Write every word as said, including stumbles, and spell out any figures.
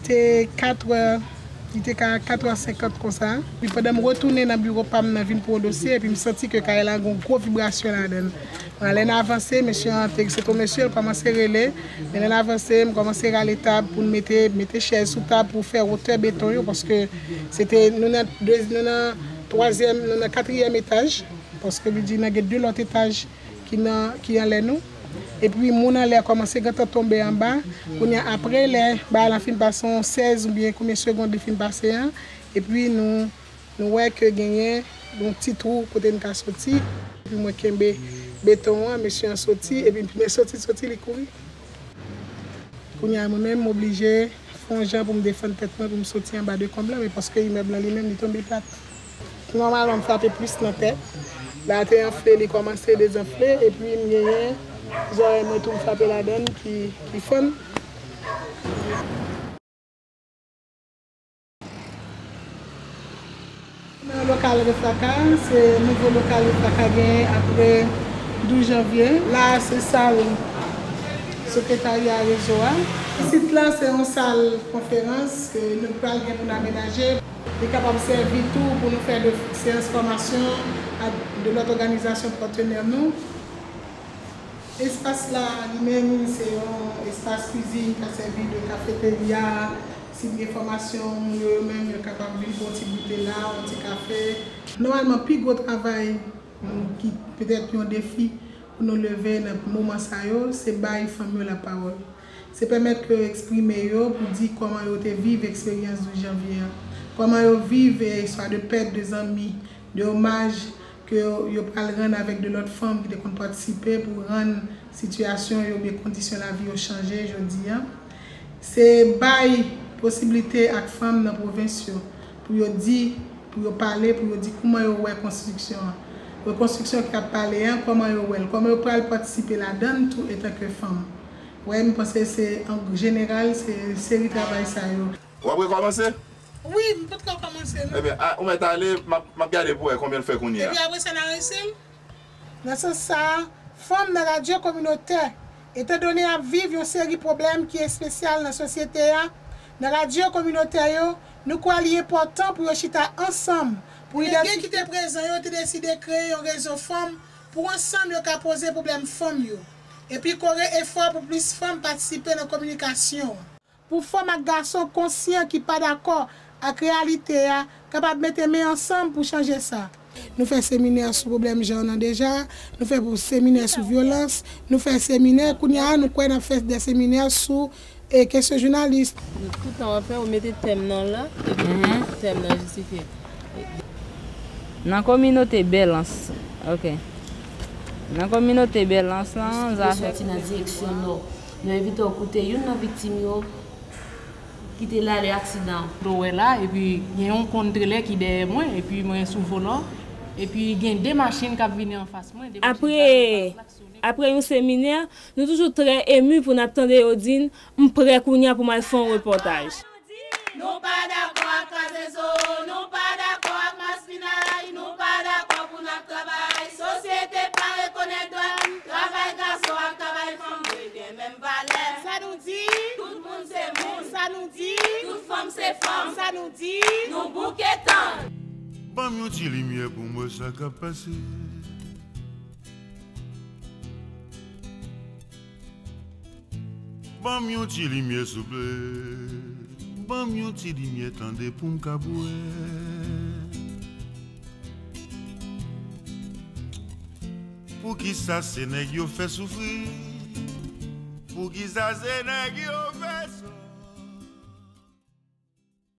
Se katrè, li te ka katrè senkant konsa. Epi pandan m retounen nan biwo pa m nan vin pou yon dosye, epi m santi ke kay la gen yon gwo vibrasyon ladan l. Bon, lè n avanse, mesye an te, se te yon mesye, l kòmanse rele. Men lè n avanse, m kòmanse rale tab pou n mete, mete chèz sou tab pou fè wotè beton yo, paske se te, nou nan de, nou nan twazyèm, nou nan katriyèm etaj, paske li di nan gen de lòt etaj ki nan, ki anlè nou. Epi moun anlè a kòmanse gentan tonbe anba. Kounye a, apre lè bagay la fin pase yon sèz oubyen konbyen segonn li fin pase an, epi nou, nou wè ke genyen yon ti twou kote n ka soti. Epi mwen kenbe beton an, mesye an soti, epi men soti, soti, li kouri. Kounye a, mwen menm, m oblije fè yon jan pou m defann tèt mwen, pou m soti anba dekonb lan, men paske imèb lan li menm, li tonbe plat. Nòmalman, m frape plis nan tèt. La te anfle, li kòmanse dezanfle, epi m genyen zòrèy mwen tou m frape ladan l ki, ki fann. Nan lokal Refraka, se nouvo lokal Refraka genyen apre douz janvye. La a, se sal sekretarya rezo a. Isit la, se yon sal konferans ke nou pral gen pou n amenaje. Li kapab sèvi tou pou nou fè de seyans fòmasyon ak de lòt òganizasyon patnè nou. Espas la, li menm, se yon espas kwizin, ka sèvi de kafeterya, si gen fòmasyon, moun yo, yo menm, yo kapab vin pran yon ti goute la, yon ti kafe. Nòmalman, pi gwo travay, mm, ki petèt yon defi pou nou leve nan moman sa yo, se bay fanm yo lapawòl. Se pèmèt ke yo eksprime yo pou di kòman yo te viv eksperyans douz janvye a, kòman yo viv, eh, istwa de pèt de zanmi, de omaj ke yo, yo pral rann avèk de lòt fanm ki te konn patisipe pou rann sitiyasyon yo oubyen kondisyon lavi yo chanje jodi a. Se bay posiblite ak fanm nan pwovens yo pou yo di, pou yo pale, pou yo di kòman yo wè konstriksyon an. Rekonstriksyon ke y ap pale an, kòman yo wè l, kòman yo pral patisipe ladan l tou etanke fanm. Wè, m panse se, an jeneral, se seri travay sa yo. W ap rekòmanse? Wi, m potko kòmanse, non. Ebyen, a, ou mèt ale, m ap, m ap gade pou wè konbyen l fè kounye a. Epi apre sa, n a reyisi l. Nan sans sa a, fanm nan radyo kominotè, etandone y ap viv yon seri pwoblèm ki espesyal nan sosyete a, nan radyo kominotè yo, nou kwè li enpòtan pou yo chita ansanm, pou identi- Gen ki te prezan, yo te deside kreye yon rezo fanm pou ansanm yo ka poze pwoblèm fanm yo, epi kore efò pou plis fanm patisipe nan kominikasyon an. Pou fanm ak gason konsyan ki pa dakò ak reyalite a kapab mete men ansanm pou chanje sa. Nou fè seminè sou pwoblèm jan nan deja, nou fè seminè sou vyolans, nou fè seminè, kounye a nou kwè n ap fè de seminè sou, e, kesyon jounalis. Nou tout tan w ap fè, ou mete tèm nan la, epi tèm nan jistifye. Nan kominote Bèlans, ok. Nan kominote Bèlans lan, zafè. Soti nan direksyon nò. Nou envite w koute youn nan viktim yo ki te la lè aksidan an. Ou wè la, epi gen yon konn trelè ki dèyè mwen, epi mwen sou volan, epi gen de machin k ap vini anfas mwen, de machin sa yo pa klaksonnen. Apre yon seminè, nou toujou trè emi pou n ap tande yo di n, "M prè kounye a pou m al fè yon repòtaj." Nou pa dakò ak kaz rezo, nou pa dakò ak maspinay, nou pa dakò pou n ap travay. Sosyete pa rekonèt dwa n, travay gason ak travay fanm dwe gen menm valè. Sa nou di? Tout moun se moun. Sa nou di? Tout fanm se fanm. Sa nou di? Nou bouke tann. Ban m yon ti limyè pou m wè sa k ap pase. Ban m yon ti limyè, souple. Ban m yon ti limyè, tande, pou m ka bwè. Poukisa se nèg yo fè soufri? Poukisa se nèg yo fè soufri?